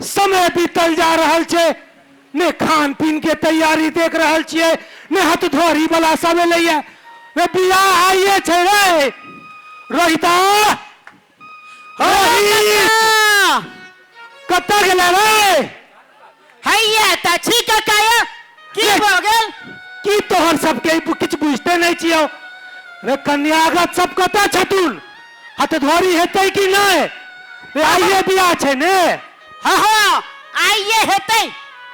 समय बीतल जा रहल छै, ने खान पीन के तैयारी देख रहल छियै, ने हथधोरी वाला सब एलैया। रे बियाह आइए छै रे रोहिता। रोहित कतऽ गेलै रे? हैया तऽ छी काका यौ, की भऽ गेल? की तोहर सबके किछु बुझते नहि छियौ रे? कन्यागत सब कतऽ छथुन? हथधोरी हेतै कि नहि रे? आइए बियाह छै ने। हँ हँ, आइए हेतै,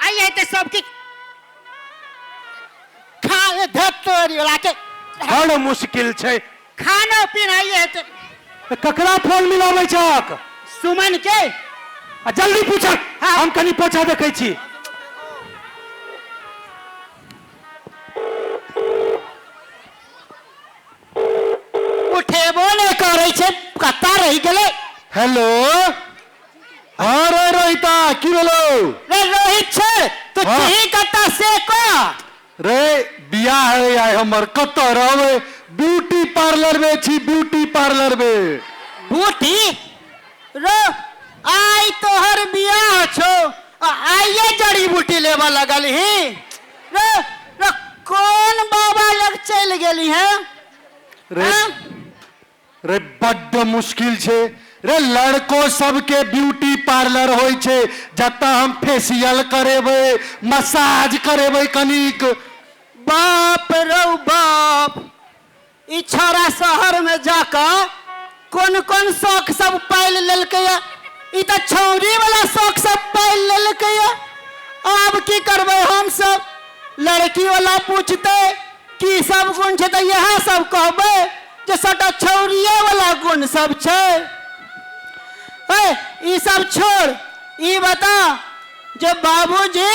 आइए हेतै सब किछु। खा धतोरी वाला के बड़ मुश्किल छै। खानो पीना आइए हेतै। तऽ ककरा फोन मिलाबै छक? सुमन के। आ जल्दी पूछक। हाँ। हम कनि पोछा देखै छी। उठेबो नहि करै छै, कतऽ रहि गेलै? हेलो, हाँ रे रोहिता, की भेलो? रे रोहित छै तू? हाँ। छी कतऽ से कह। रे बियाह है आइ हमर, कतऽ रहबै? ब्यूटी पार्लर में छी, ब्यूटी पार्लर में। बूटी रो, आइ तोहर बियाह छौ आ आइये जड़ी बूटी लेबऽ लगल ही? रे रे, कोन बाबा लग चलि गेली हैं? रे हाँ? रे बड्ड मुश्किल छै रे। लड़को सबके ब्यूटी पार्लर होइ छै जतऽ हम फेसियल करेबै, मसाज करेबै कनिक। बाप रौ बाप, ई छौड़ा शहर में जाकऽ कोन कोन शौक सब पालि लेलकैया। ई तऽ छौड़ी वाला शौक सब पालि लेलकैया। आब की करबै हम सब? लड़की वाला पूछतै की सब गुण छै, तऽ इएह सब कहबै जे सबटा छौड़िए वाला गुण सब छै। ए, ई सब छोड़, ई बता जे बाबूजी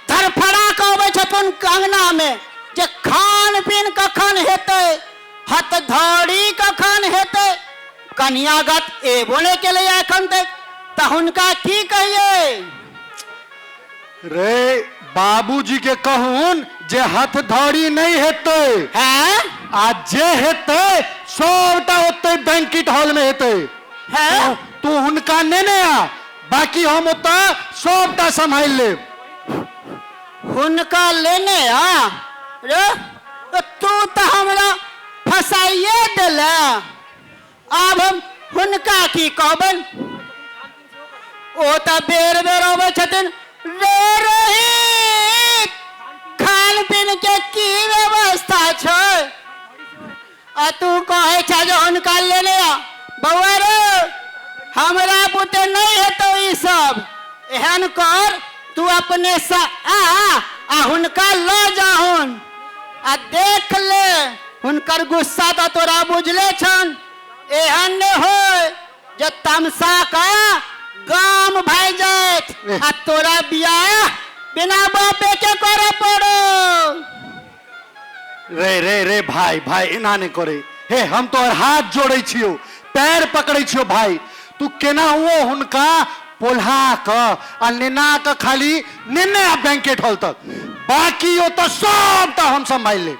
धरफड़ा कऽ अबै छथुन अंगना में जे खान पीन कखन हेतै, हथधौड़ी कखन हेतै, कन्यागत एबो नहि केलैया एखन तक, तऽ हुनका की कहियै? रे बाबूजी के कहून जे हथधौड़ी नहि हेतै। हैं? आ जे हेतै सबटा ओतै बैंकेट हॉल में हेतै। हैं? तू हुनका नेने आ, बाकी हम ओतऽ सबटा सम्हारि लेब। हुनका लेने आ रे? तऽ तू तऽ हमरा फसाइए देले। आब हम हुनका की कहबनि? ओ तऽ बेर बेर अबै छथिन, रे रोहित, खान पीन के की व्यवस्था छै? आ तू कहै छ जे हुनका लेने आ। बौआ रे, हमरा बुते नहि हेतौ ई सब। एहन कर, तू अपने से आ आ हुनका लऽ जाहुन आ देख ले, हुनकर गुस्सा तऽ तोरा बुझले छन। एहन नहि होय जे तमसा कऽ गाम भागि जाइत आ तोरा बियाह बिना बापे के करऽ पड़ो। रे रे रे भाई, भाई, एना नहि करे। हे, हम तोहर हाथ जोड़ै छियौ, पैर पकड़ै छियौ भाई, तू केना हुओ हुनका पोल्हा कऽ आ नेना कऽ खाली नेने आ बैंकेट हॉल तक, बाकी ओतऽ सबटा हम सम्भालि लेब।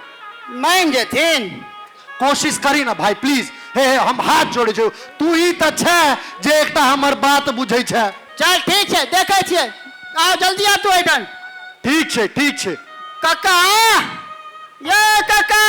मानि जेथिन? कोशिश करी ना भाई, प्लीज। हे हे, हम हाथ जोड़ै छियौ, तू ही तऽ छै जे एकटा हमर बात बुझै छै। चल ठीक छै, देखै छियै। आओ, जल्दी आ तू एहिठाम। ठीक छै, ठीक छै। काका, ये काका।